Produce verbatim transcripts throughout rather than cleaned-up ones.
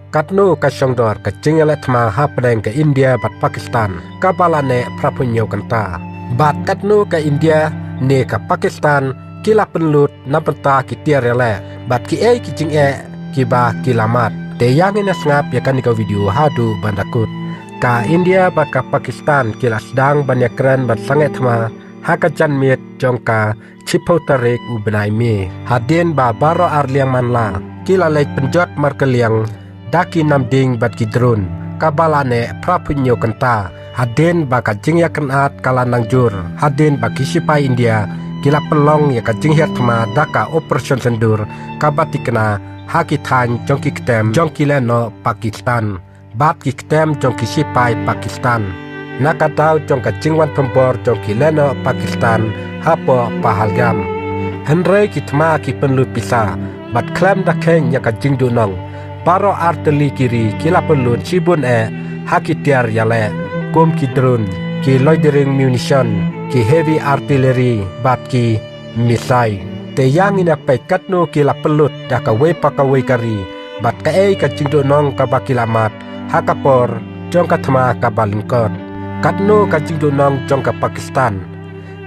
Katno ka shongdor ka jingïaleh thma hapdeng ka India bad Pakistan kaba la neh phra phew hynñiew kynta. Bad katno ka India ne ka Pakistan ki la pynlut na bynta ki tiar ïaleh bad kiei ki jingeh kiba ki la mad. Te ïa ngin ïa sngap ïa kane ka video haduh ban da kut. Ka India bad ka Pakistan ki la sdang ban ïakren bad sangeh thma ha ka janmiet jong ka shiphew tarik u bnai May. Hadien ba baroh ar liang man la ki la leit pynjot markylliang da ki namding bad ki drone kaba la neh phra phew hynñiew kynta. Hadien ba ka jingïakynad ka la nang jur, hadien ba ki sipai India ki la pynlong ïa ka jinghiar thma da ka Operation Sindoor kaba thikna ha ki thaiñ jong ki ktem jong ki lehnoh Pakistan bad ki ktem jong ki sipai Pakistan na ka daw jong ka jingwan thombor jong ki lehnoh Pakistan hapoh Pahalgam. Hynrei ki thma ki pynlut pisa bad khlem da kheiñ ïa ka jingduhnong, baroh ar tylli ki ri ki la pynlut shibun eh ha ki tiar ïaleh kum ki drone, ki loitering munition, ki heavy artillery bad ki missile. Te ïa ngin ïa peit katno ki la pynlut da kawei pa kawei ka ri bad kaei ka jingduhnong kaba ki la mad ha ka por jong ka thma kaba lyngkot. Katno ka jingduhnong jong ka Pakistan.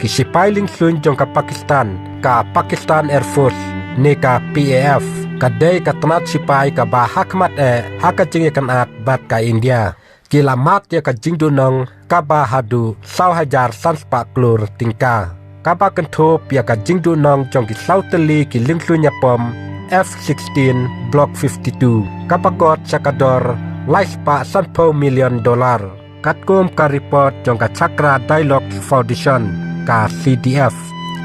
Ki sipai lyngkhluiñ jong ka Pakistan, ka Pakistan Air Force ne ka P A F, ka dei ka tnat sipai kaba ha khmat eh ha ka jingïakynad bad ka India. Ki la mad ïa ka jingduhnong kaba haduh saw hajar san spah klur tyngka, kaba kynthup ïa ka jingduhnong jong ki saw tylli ki lyngkhluiñ ïapom F sixteen Block fifty-two kaba kot sha ka dor lai spah sanphew million dollar. Katkum ka report jong ka Chakra Dialogue Foundation, ka C D F.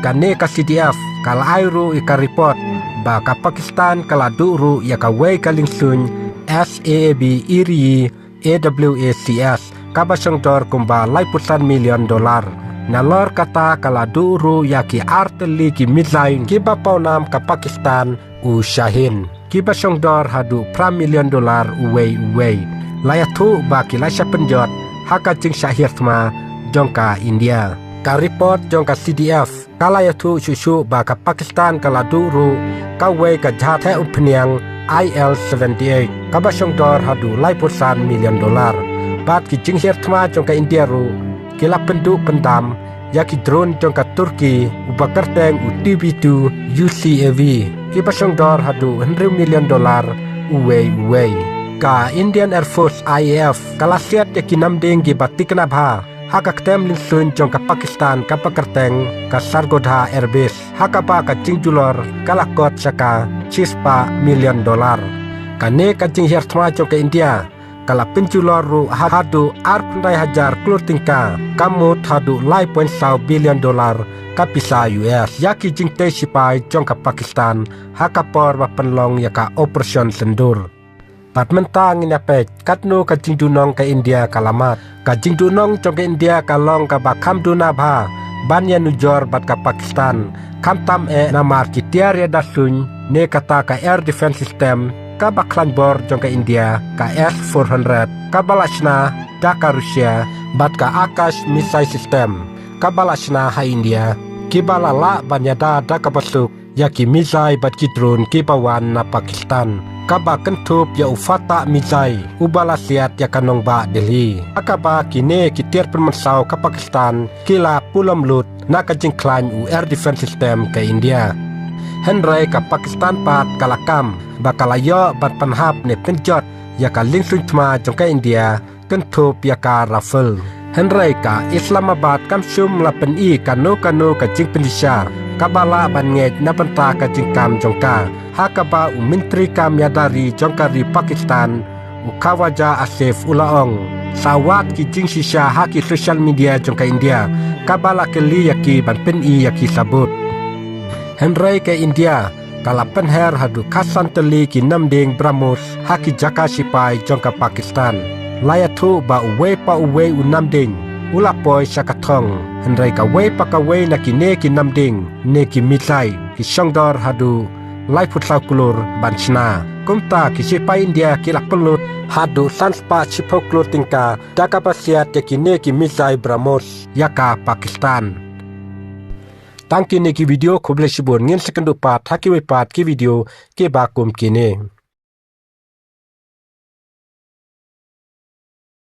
Kane ka C D F ka la ai ruh ïa ka report ba ka Pakistan ka la duh ruh ïa kawei ka lyngkhluiñ S A A B iri A W A C S kaba shongdor kumba laiphew san million dollar. Nalor kata ka la duh ruh ïa ki ar tylli ki missile kiba pawnam ka Pakistan u Shaheen, kiba shongdor haduh phra million dollar uwei uwei. La ïathuh ba ki la shah pynjot ha ka jingshah hiar thma jong ka India. Ka report jong ka C D F ka la ïathuh shuh shuh ba ka Pakistan ka la duh ruh kawei ka jahaj theh umphniang I L seventy-eight kaba shongdor haduh laiphew san million dollar. Bad ki jinghiar thma jong ka India ruh ki la pynduh pyndam ïa ki drone jong ka Turkey uba kyrteng u T B two U C A V, kiba shongdor haduh hynriew million dollar uwei uwei. Ka Indian Air Force I A F ka la siat ïa ki namding kiba thikna bha ha ka ktem lyngkhluiñ jong ka Pakistan kaba kyrteng ka Sargodha Air Base, ha kaba ka jingjulor ka la kot sha ka shispah million dollar. Kane ka jinghiar thma jong ka India ka la pynjulor ruh ha, haduh arphew khyndai hajar klur tyngka, ka mut haduh lai point saw billion dollar ka pisa U S, ïa ki jingtei sipai jong ka Pakistan ha ka por ba pynlong ïa ka Operation Sindoor. Bad mynta ngin ïa peit katno ka jingduhnong ka India ka la mad. Ka jingduhnong jong ka India ka long kaba kham duna bha ban ïanujor bad ka Pakistan, khamtam eh namar ki tiar ïada suiñ ne kata ka air defense system kaba khlaiñ bor jong ka India, ka S four hundred kaba la shna da ka Russia, bad ka Akash missile system kaba la shna ha India, kiba la lah ban ïada da kaba suk ïa ki missile bad ki drone kiba wan na Pakistan, kaba kynthup ïa u Fattah missile uba la siat ïa ka nongbah Delhi. Ha kaba kine ki tiar pynmynsaw ka Pakistan ki la pulom lut na ka jingkhlaiñ u air defense system ka India. Hynrei ka Pakistan pat ka la kam ba ka la ïoh ban pynhap ne pynjot ïa ka lyngkhluiñ thma jong ka India, kynthup ïa ka Rafale. Hynrei ka Islamabad kam shym la pyni kano kano ka jingpynshisha kaba lah ban ngeit na bynta ka jingkam jong ka, ha kaba u Myntri Kam Ïada Ri jong ka ri Pakistan, u Khawaja Asif u la ong, sa wad ki jingshisha ha ki social media jong ka India, kaba la kylli ïa ki ban pyni ïa ki sabut. Hynrei ka India ka la pynher haduh khatsan tylli ki namding BrahMos ha ki jaka sipai jong ka Pakistan. La ïathuh ba uwei pa uwei u namding u la poi sha ka thong, hynrei kawei pa kawei na kine ki namding ne ki missile ki shongdor haduh laiphew saw klur ban shna. Kumta ki sipai India ki la pynlut haduh san spah shiphew klur tyngka da kaba siat ïa kine ki missile BrahMos ïa ka Pakistan. Tang kine ki video, khublei shibun, ngin sa ïakynduh pat ha kiwei pat ki video kiba kum kine.